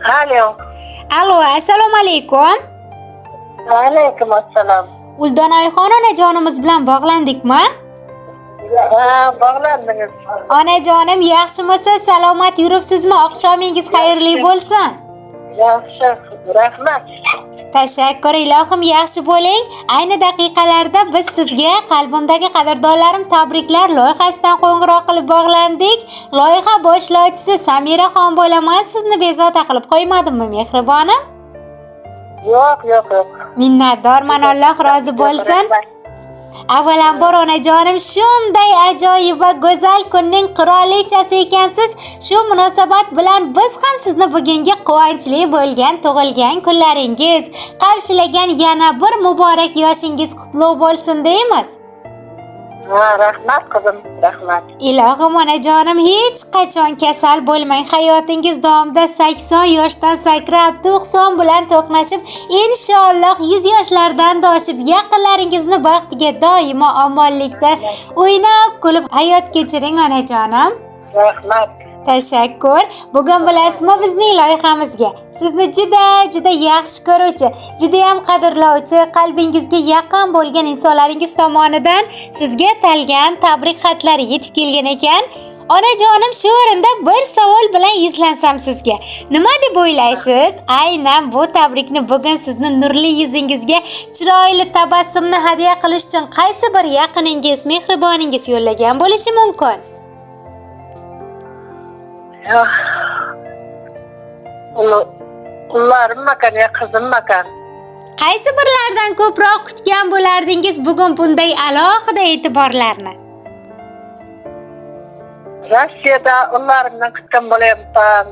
Alo. Alo, assalomu alaykum. Alaykum assalom. Uldonoyxon onajonimiz bilan bog'landikmi? Ha, bog'landingiz. Onajonim, yaxshimisiz? Salomat yuribsizmi? Oqshomingiz xayrli bo'lsin. Yaxshi, rahmat. Tashakkur, ilohim yaxshi bo'ling. Ayni daqiqalarda biz sizga qalbimdagi qadrdonlarim tabriklar loyihasidan qo'ng'iroq qilib bog'landik. Loyiha boshlovchisi Samiraxon bo'laman. Sizni bezovta qilib qo'ymadimmi, mehribonim? Yo'q, yo'q, yo'q. Minnatdorman, Alloh rozi bo'lsin. Rahmat. Avvalambor onajonim, shunday ajoyib va go'zal kunning qirolichasi ekansiz. Shu munosabat bilan biz ham sizni bugungi quvonchli bo'lgan tug'ilgan kunlaringiz, qarshilagan yana bir muborak yoshingiz qutlug' bo'lsin deymiz. Ha, rahmat qizim, rahmat. Ilohim onajonim, hech qachon kasal bo'lmang. Hayotingiz davomida 80 yoshdan sakrab, 90 bilan to'qnashib, inshaalloh 100 yoshlardan oshib, yaqinlaringizni baxtiga doimo omonlikda o'ynab kulib hayot kechiring onajonim. Rahmat. Tashakkur. Bugun bilasizmi, bizning loyihamizga sizni juda juda yaxshi ko'ruvchi, juda ham qadrlovchi, qalbingizga yaqin bo'lgan insonlaringiz tomonidan sizga atalgan tabrik xatlari yetib kelgan ekan. Onajonim, shu o'rinda bir savol bilan yuzlansam sizga. Nima deb o'ylaysiz? Aynan bu tabrikni bugun sizni nurli yuzingizga chiroyli tabassumni hadya qilish uchun qaysi bir yaqiningiz, mehriboningiz yo'llagan bo'lishi mumkin? Yo'q. Ullarim makan ya qizim makan. Qaysi birlaridan ko'proq kutgan bo'lardingiz bugun bunday alohida e'tiborlarni? Rossiyada ullarimdan kutgan bo'lyapman.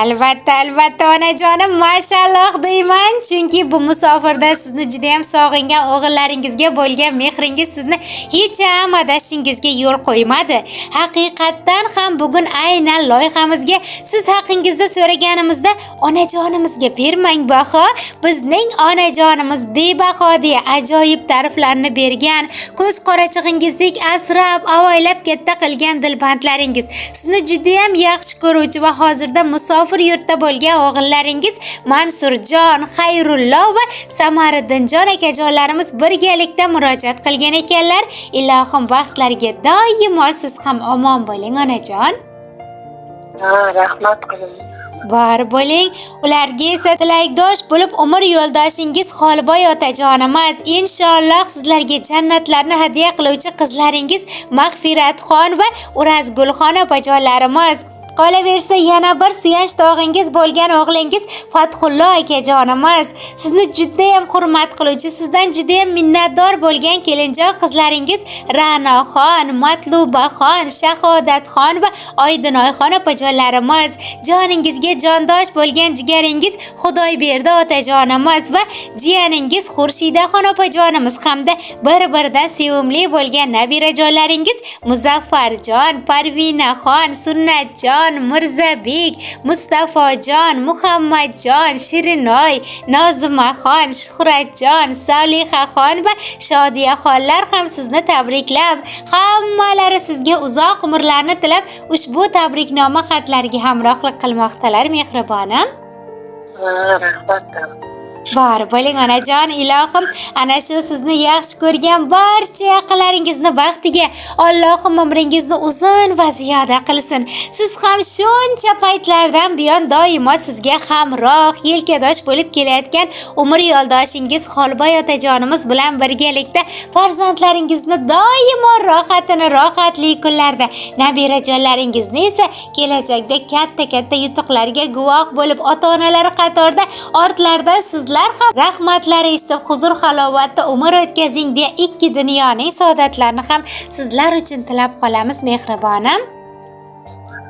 Albatta, albatta onajonim, mashalloh deyman, chunki bu musofirda sizni juda ham sog'ingan o'g'illaringizga bo'lgan mehringiz sizni hech ham adashingizga yo'l qo'ymadi. Haqiqatdan ham bugun aynan loyihamizga siz haqingizda so'raganimizda onajonimizga bermang baho, bizning onajonimiz bebaho deya ajoyib ta'riflarni bergan, ko'z qorachig'ingizdek asrab, avaylab katta qilgan dilbandlaringiz, sizni juda ham yaxshi ko'ruvchi va hozirda musofir yurtda bo'lgan o'g'illaringiz Mansurjon, Xayrullo va Samariddinjon akajonlarimiz birgalikda murojaat qilgan ekanlar. Ilohim baxtlarga doimo siz ham omon bo'ling onajon. Ha, rahmat qizim. Bor bo'ling. Ularga esa tilakdosh bo'lib umr yo'ldoshingiz Xolboy otajonimiz, inshaalloh sizlarga jannatlarni hadya qiluvchi qizlaringiz Mag'firatxon va Urazgulxon opajonlarimiz, qolaversa yana bir suyanch tog'ingiz bo'lgan o'g'lingiz Fathullo akajonimiz, sizni judayam hurmat qiluvchi, sizdan judayam minnatdor bo'lgan kelinjon qizlaringiz Ra'noxon, Matlubaxon, Shahodatxon va Oydinoyxon opajonlarimiz, joningizga jondosh bo'lgan jigaringiz Xudoyberdi otajonimiz va jiyaningiz Xurshidaxon opajonimiz hamda bir-biridan sevimli bo'lgan nabirajonlaringiz Muzaffarjon, Parvinaxon, Sunnatjon, Mirzabek, Mustafojon, Muhammadjon, Shirinoy, Nozimaxon, Shuhratjon, Solihaxon va Shodiyaxonlar ham sizni tabriklab, hammalari sizga uzoq umrlarni tilab, ushbu tabriknoma xatlariga hamrohlik qilmoqdalar mehribonim. Ha, rahmat. Bor bo'ling onajon, ilohim ana shu sizni yaxshi ko'rgan barcha yaqinlaringizni baxtiga Allohim umringizni uzun va ziyoda qilsin. Siz ham shuncha paytlardan buyon doimo sizga hamroh, yelkadosh bo'lib kelayotgan umr yo'ldoshingiz Xolboy otajonimiz bilan birgalikda farzandlaringizni doimo rohatini rohatli kunlarda, nabirajonlaringizni esa kelajakda katta-katta yutuqlarga guvoh bo'lib, ota-onalari qatorida ortlarida sizlar ham rahmatlar eshitib huzur halovatda umr o'tkazing deya ikki dunyoning saodatlarini ham sizlar uchun tilab qolamiz mehribonim.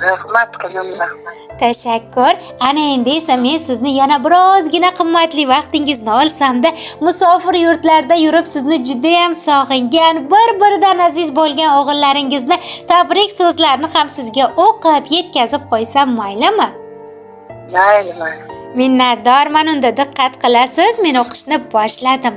Rahmat qizim, rahmat. Tashakkur. Ana endi esa men sizni yana birozgina qimmatli vaqtingizni olsamda, musofir yurtlarda yurib sizni judayam sog'ingan, bir-biridan aziz bo'lgan o'g'illaringizni tabrik so'zlarini ham sizga o'qib yetkazib qo'ysam maylimi? Mayli, mayli. Minnatdorman, unda diqqat qilasiz, men o'qishni boshladim.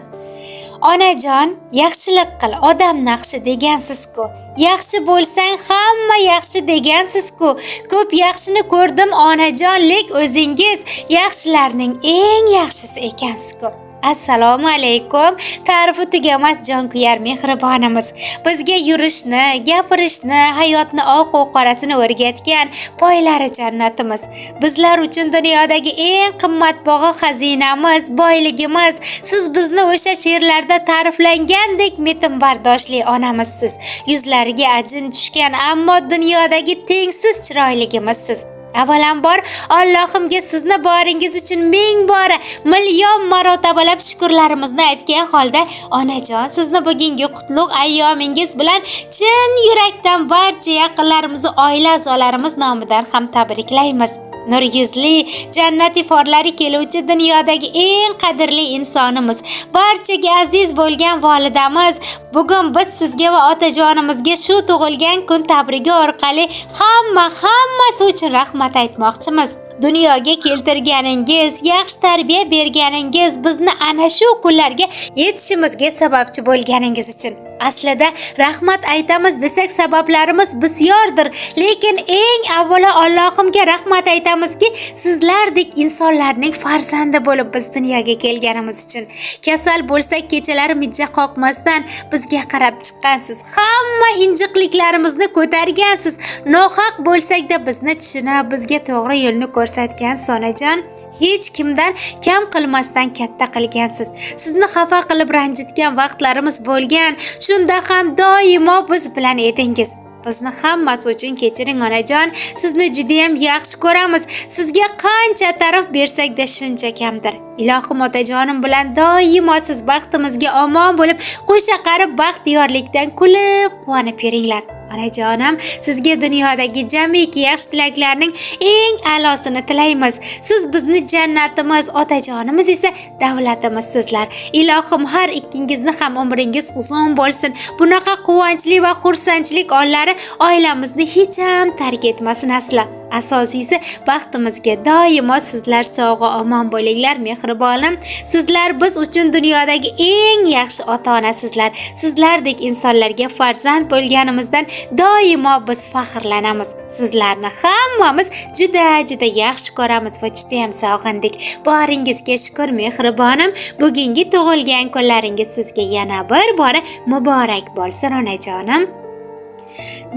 Onajon, yaxshilik qil, odam naqshi degansiz-ku. Yaxshi bo'lsang hamma yaxshi degansiz-ku. Ko'p yaxshini ko'rdim onajon, lek o'zingiz yaxshilarning eng yaxshisi ekansiz-ku. Assalomu alaykum. Ta'rifi tugamas jonkuyar mehribonimiz. Bizga yurishni, gapirishni, hayotni oq u qorasini o'rgatgan poylari jannatimiz. Bizlar uchun dunyodagi eng qimmatbaho xazinamiz, boyligimiz. Siz bizni o'sha she'rlarda ta'riflangandek metinbardoshli onamizsiz. Yuzlariga ajin tushgan, ammo dunyodagi tengsiz chiroyligimizsiz. Avvalambor Allohimga sizni boringiz uchun ming bora, million marotabalab shukrlarimizni aytgan holda, onajon, sizni bugungi qutlug' ayyomingiz bilan chin yurakdan barcha yaqinlarimiz, oila a'zolarimiz nomidan ham tabriklaymiz. Nur yuzli, jannat iforlari keluvchi dunyodagi eng qadrli insonimiz, barchaga aziz bo'lgan volidamiz, bugun biz sizga va otajonimizga shu tug'ilgan kun tabrigi orqali hammasi uchun rahmat aytmoqchimiz. Dunyoga keltirganingiz, yaxshi tarbiya berganingiz, bizni ana shu kunlarga yetishimizga sababchi bo'lganingiz uchun. Aslida rahmat aytamiz desak sabablarimiz bisyordir, lekin eng avvalo Allohimga rahmat aytamizki, sizlardek insonlarning farzandi bo'lib biz dunyoga kelganimiz uchun. Kasal bo'lsak kechalari mijja qoqmasdan bizga qarab chiqqansiz, hamma injiqliklarimizni ko'targansiz, nohaq bo'lsak-da bizni tushunib, bizga to'g'ri yo'lni ko'rsatgan onajon, hech kimdan kam qilmasdan katta qilgansiz. Sizni xafa qilib ranjitgan vaqtlarimiz bo'lgan, shunda ham doimo biz bilan edingiz. Bizni hammasi uchun kechiring onajon, sizni juda ham yaxshi ko'ramiz. Sizga qancha ta'rif bersak-da shuncha kamdir. Ilohim otajonim bilan doimo siz baxtimizga omon bo'lib, qo'sha qarib baxtiyorlikdan kulib quvonib yuringlar. Onajonim, sizga dunyodagi jamiki yaxshi tilaklarning eng a'losini tilaymiz. Siz bizni jannatimiz, otajonimiz esa davlatimiz sizlar. Ilohim har ikkingizni ham umringiz uzun bo'lsin. Bunaqa quvonchli va xursandchilik onlari oilamizni hech ham tark etmasin aslo. Asosiysi baxtimizga doimo sizlar sog' va omon bo'linglar mehribonim. Sizlar biz uchun dunyodagi eng yaxshi ota-onasizlar. Sizlardek insonlarga farzand bo'lganimizdan doimo biz faxrlanamiz. Sizlarni hammamiz juda juda yaxshi ko'ramiz va juda ham sog'indik. Boringizga shukr mehribonim. Bugungi tug'ilgan kunlaringiz sizga yana bir bora muborak bo'lsin onajonim.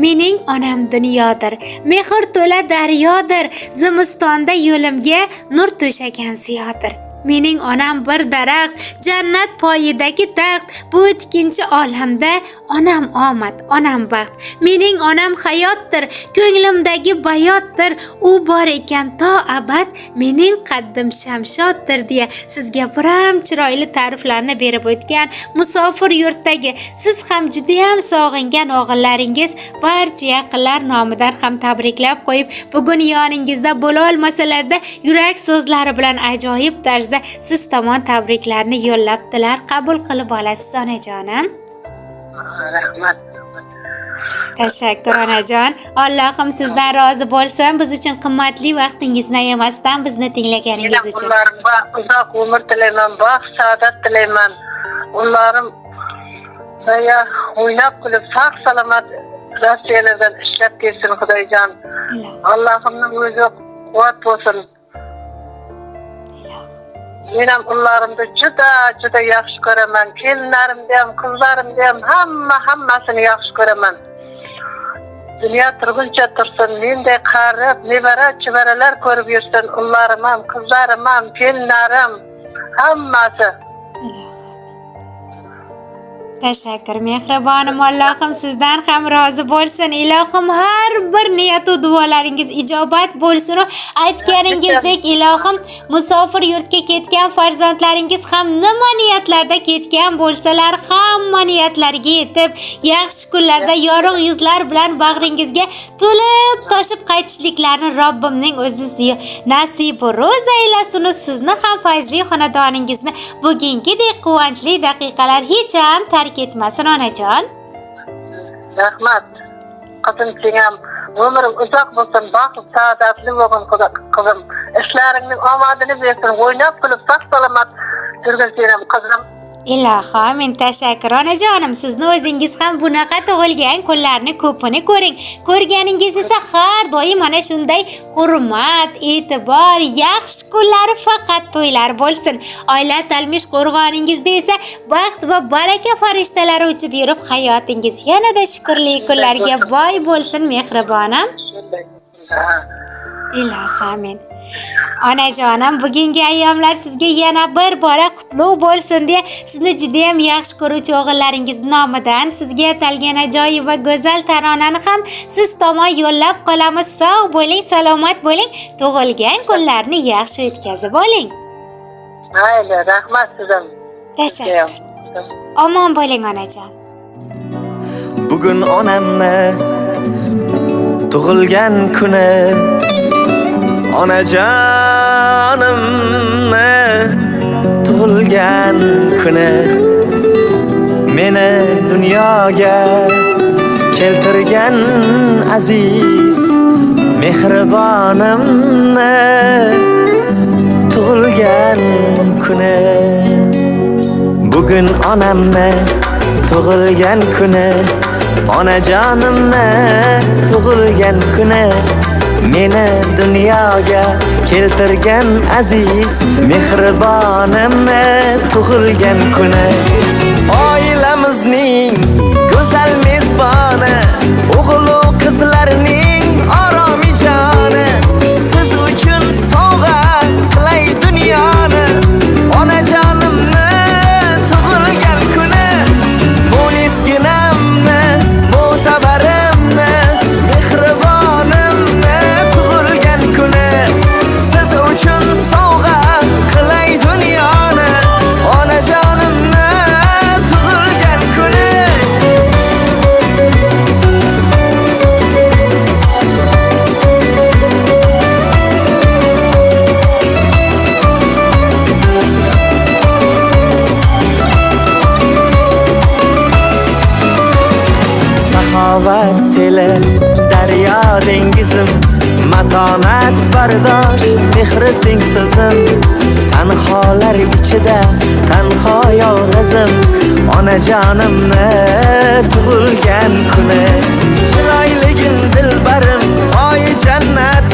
Mening onam dunyodir, mehr to'la daryodir, zimistonda yo'limga nur to'shagan ziyodir. Mening onam bir daraxt, jannat poyidagi taxt, bu ikkinchi olamda onam omad, onam baxt. Mening onam hayotdir, ko'nglimdagi bayotdir, u bor ekan to abad, mening qaddim shamshoddir deya sizga biram chiroyli ta'riflarni berib o'tgan musofir yurtdagi siz ham juda ham sog'ingan o'g'illaringiz barcha yaqinlar nomidan ham tabriklab qo'yib, bugun yoningizda bo'la olmasalarda yurak so'zlari bilan ajoyib tarzda siz tomon tabriklarni yo'llabdilar. Qabul qilib olasiz onajonim. Rahmat. Tashakkur onajon. Allohim sizdan rozi bo'lsin. Biz uchun qimmatli vaqtingizni ayamasdan bizni tinglaganingiz uchun. Ullarimga uzoq umr tilayman, baxt, saodat tilayman. Ullarim baya o'ynab kulib, sog' salomat Rossiyalardan ishlab kelsin Xudoyjon. Ilohim. Allohimning o'zi quvvat bo'lsin. Ilohim. Men ham ullarimni juda juda yaxshi ko'raman. Kelinlarimni ham, qizlarimni ham, hammasini yaxshi ko'raman. Dunyo turguncha tursin, menday qarib, nevara, chevaralar ko'rib yursin. Ullarim ham, qizlarim ham, kelinlarim, hammasi. Ilohim. Tashakkur mehribonim. Allohim sizdan ham rozi bo'lsin. Ilohim har bir niyat va duolaringiz ijobat bo'lsin. Aytganingizdek ilohim musofir yurtga ketgan farzandlaringiz ham nima niyatlarda ketgan bo'lsalar, hamma niyatlariga yetib, yaxshi kunlarda yorug' yuzlar bilan bag'ringizga to'lib toshib qaytishliklarini Robbimning o'zi nasib ro'z aylasin. Sizni ham fayzli xonadoningizni bugungidek quvonchli daqiqalar hech ham tark etmasin onajon. Rahmat. Qizim, sen ham umring uzoq bo'lsin, baxt, saodatli bo'lgin qizim. Ishlaringning omadini bersin, o'ynab kulib, sog' salomat yurgin sen ham qizim. Ilohi amin. Tashakkur onajonim. Sizni o'zingiz ham bunaqa tug'ilgan kunlarni ko'pini ko'ring. Ko'rganingiz esa har doim mana shunday hurmat, e'tibor, yaxshi kunlari faqat to'ylar bo'lsin. Oila talmish qo'rg'oningizda esa baxt va baraka farishtalari uchib yurib, hayotingiz yanada shukrli kunlarga boy bo'lsin, mehribonim. Shunday. Ha. Ilohi amin. Onajonim, bugungi ayyomlar sizga yana bir bora qutlug' bo'lsin deya sizni juda ham yaxshi ko'ruvchi o'g'illaringiz nomidan sizga atalgan ajoyib va go'zal taronani ham siz tomon yo'llab qolamiz. Sog' bo'ling, salomat bo'ling, tug'ilgan kunlarni yaxshi o'tkazib oling. Mayli, rahmat sizam. Tashakkur. Omon bo'ling onajon. Bugun onamni tug'ilgan kuni, onajonimni tug'ilgan kuni, meni dunyoga keltirgan aziz mehribonimni tug'ilgan kuni. Bugun onamni tug'ilgan kuni, onajonimni tug'ilgan kuni, meni dunyoga keltirgan aziz mehribonimni tug'ilgan kuni. Oilamizning go'zal mezboni, o'g'il-u qizlarning oromi joni, siz uchun sovg'a qilay dunyoni, onajonimni tug'ilgan kuni. Munisginamni, mo'tabarimni, mehribonimni tug'ilgan kuni, siz uchun sovg'a qilay dunyoni, onajonimni tug'ilgan kuni. Saxovat seli, daryo dengizim, matonat bardosh, mehri tengsizim, tanholar ichida tanho yolg'izim, onajonimni tug'ilgan kuni. Chiroyligin dilbarim, oyi jannat.